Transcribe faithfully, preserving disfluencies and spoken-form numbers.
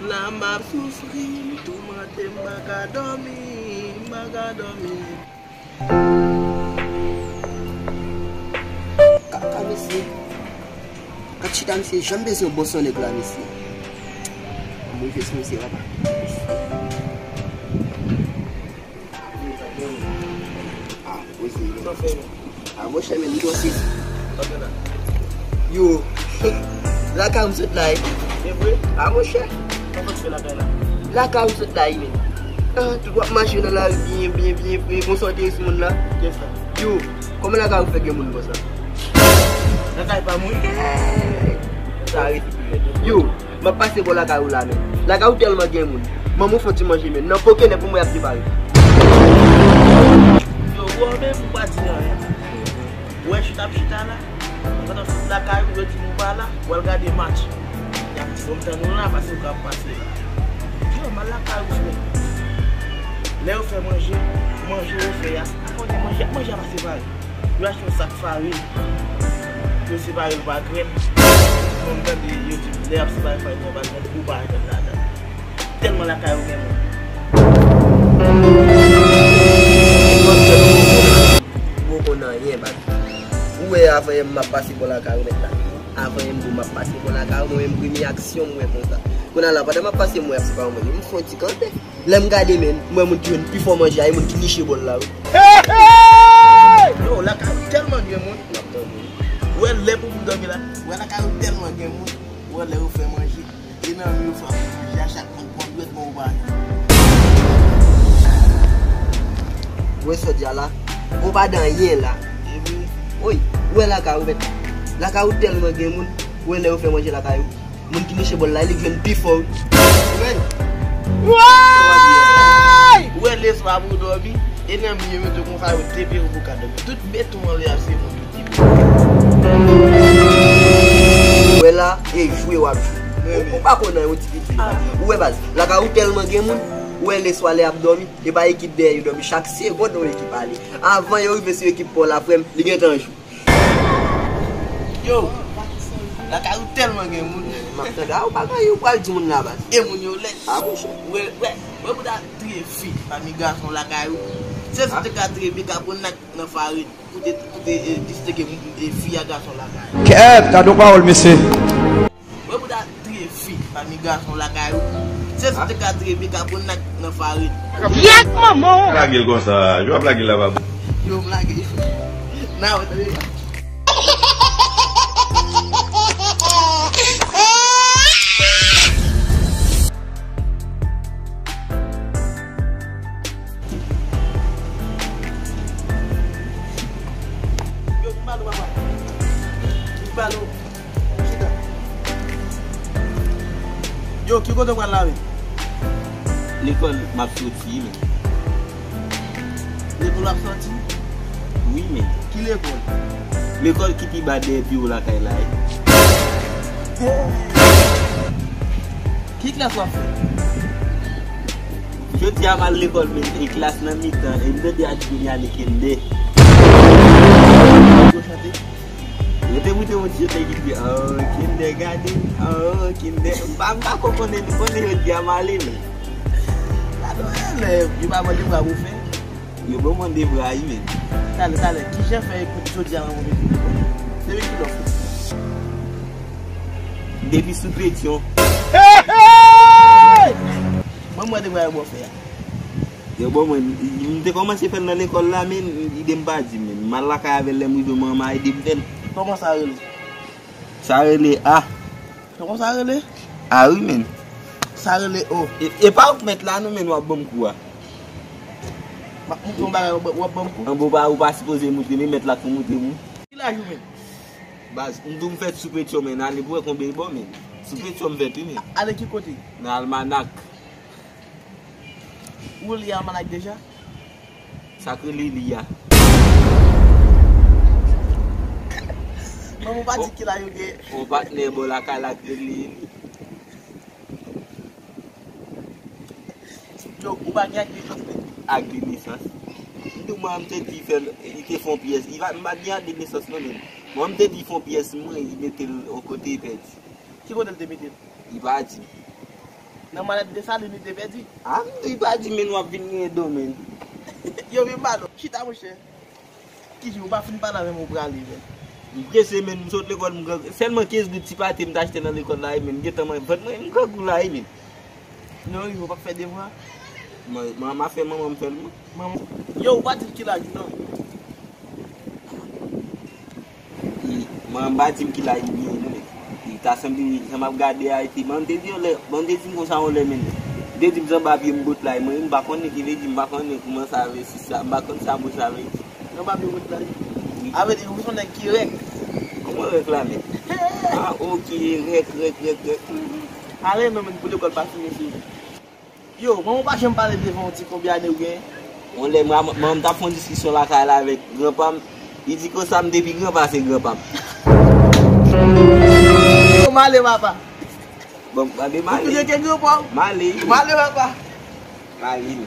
La m ap soufri, m toumante, m pa ka dòmi, m pa ka dòmi. Kaka mesye. Kat chita mesye, janm bezwen bon son nèg la mesye. Mwen rive sou mesye papa. Ah, poze. Ah, monchè, men li twò sezi. Yo, lakay ou m sot la, wi. E vre? Ah, monchè. Kòman w fè lakay la? Lakay ou m sot la, wi, men. Ah, tout w ap mache nan lari byen, byen, byen vre. Bon, sa w te sou moun la. Kiyès la? Yo, kòman lakay ou fè gen moun konsa? Lakay pa moun. Sa rete pi rèd. Yo, m ap pase bò lakay ou la, men. Lakay ou tèlman gen moun. Manman w fè yon ti manje, men. Nan pokenè pou mwen y ap separe. Yo, bro, men m pa di anyen. Ou wè chita ap chita la? Pandan fout lakay ou, yo di nou pa la, ou al gade match. Y ap di, bon, m tann ou la, pase ou ka ap pase la. Yo, m al lakay ou, frè. Lè yo fè manje, manje yo fè a, ou konnen manje, manje a pa separe. Yo achte yon sak farin. Yo separe l pa grenn. Mwen m tande yo di, lè y ap separe farin nan pa grenn, ou pa jwenn ladan. Tèlman lakay ou gen moun. Ou konn anyen, baz. Ou wè avan yè m ap pase bò lakay ou, mèt la. Avan yè m di w m ap pase bò lakay ou, mwen menm premye aksyon m wè konsa. Kounye a la, pandan m ap pase, m wè ap separe manje, m fè yon ti kanpe. Lè m gade, men, m wè moun ki jwenn pi fò manje a, e moun ki niche bò l la, wi. Yo, lakay ou tèlman gen moun. M ap tande. Ou wè lè pou moun dòmi la. Ou wè lakay ou tèlman gen moun. Ou wè lè yo fè manje. E nan mi yo fè manje a, chak moun pran dwèt ban ou pa. Ou wè sa w di a la? Ou pa dan anyen la. Wi, ou wè lakay ou, mèt. Lakay ou tèlman gen moun. Ou wè lè yo fè manje lakay ou. Moun ki niche bò l la, li jwenn pi fò, wi. Ou wè? Ou wè, lè swa pou w dòmi, e nan mi yo mete w konsa, yo tepe w pou w ka dòmi. Tout beton anlè a, se moun ki tepe. Ou wè la, e jwe w ap jwe. Ou, ou pa konn anyen, yon ti pitit la. Ou wè, baz, lakay ou tèlman gen moun, ou wè lè swa lè y ap dòmi, e pa ekip dèyè yo dòmi. Chak segonn, yon ekip ale. Avan yo rive sou ekip pa w la, frè m, li gentan jwe. Yo, lakay ou tèlman gen moun. M ap tande, a, ou pa gen anyen ou pral di moun la, baz. E moun yo lèd. A, monchè. Wè, wè, wè pou ta triye fi pami gason lakay ou. Se si w te ka triye beka pou n nan farin, pou te, pou te, e, distenge, e, fi a gason lakay ou. Kèt, gade yon pawòl, mesye. Wè pou ta triye fi pami gason lakay ou. Se si w te ka triye beka pou n nan farin. Yèk manman w! Lage l konsa, yo ap lage l la pa bon. Yo, m lage. Na wè, tande. Yo, vin ba nou, papa. Vin ba nou. Chita. Yo, ki kote w pral la menm? Lekòl m ap soti, men. Lekòl w ap soti? Wi, men. Ki lekòl? Lekòl ki pi ba dèyè biwo lakay la, wi. Ki klas w ap fè? Jodi a m al lekòl, men e klas nan mitan, e m tande a di kounye a li kenbe. Yo chante? Yo te moute yon ti chante ki di, "Oh, kindergarten, oh, kinder." M pa, m pa ko konnen, m konnen yo di a m ale, men. Gade yon elèv, yo pa mande bra pou fè. Yo ban mande bra, wi, men. Talè, talè, kijan fè ekout jodi a mwen move fi? Depi ki lè w fè? Depi sou Petyon. Mwen, mwen de bra yo ba w fè a. Yo ban mwen, m te kòmanse fè l nan lekòl la, men ide m pa di, men m al lakay avè l lè m rive, manman ede m fè l. Kòman sa rele? Sa rele A. Kòman sa rele? A wi, men. Sa rele O. E, e pa ou k mèt la, non, men w ap ban m kou a. M ap moutre w bagay, w ap ban m kou? Anben, ou pa, ou pa sipoze moutre, men mèt la k pou moutre m wi. Ki laj ou, men? Baz, m di w m fèt sou Petyon, men, ale pou wè konbyen l ba w, men. Sou Petyon m fèt, wi, men. Ale ki kote? Nan almanak. Ou li almanak deja? Sa k rele li a. Manman w pa di ki laj ou gen. On patnè bò lakay la k rele li. Yo, ou pa gen ak de nesans, men? Ak de nesans? M di w, mwen, m te di fè l, li te fè on pyès. Li pa, m pa gen ak de nesans, non, men. Mwen, m te di fè on pyès mwen, li mete l on kote, pèdi. Ki kote l te mete l? Li pa di. Nan malèt Desalin li te pèdi. A, li pa di, men w ap vin gen do, men. Yo vin ba nou. Chita, monchè. Ki di ou pa fin pale avè m, ou prale, men. M prese, men, m sot lekòl, m grangou. Sèlman kenz goud ti pate m t achte nan lekòl la, men, m gentan manje. Vant mwen, m grangou la, men. Non, yo pa fè devwa. Mwen, mwen, m a fè manman m fè l, mwen. Manman. Yo, ou pa di m ki laj ou, non. Mwen, m pa di m ki laj li ye, non. Li ta sanble, jan m ap gade a, epi, mwen, m te di yon lè, mwen, m te di m konsa yon lè, men. M te di m, zanba pye m bòt la, mwen, m pa konnen ki vle di, m pa konnen kòman sa vle, si sa, m pa konn sa mo sa vle di. Zanba pye w bòt la. Wi. A vle di, ou se yon nèg ki rèk. Kòman rèk la, men? A, oke, rèk, rèk, rèk, rèk. Ale, non, men, pou lekòl pa fini, mesye. Yo, manman w pa janm pale devan w di konbyen ane w gen? Yon lè, mwen, manman m t ap fè yon diskisyon lakay la avèk granpa m. Li di konsa m te pi gran pase granpa m. Yo, m ale, papa. Bon, m ale, m ale. Ou pi rete granpa w? M ale, wi. M ale, papa. M ale, wi.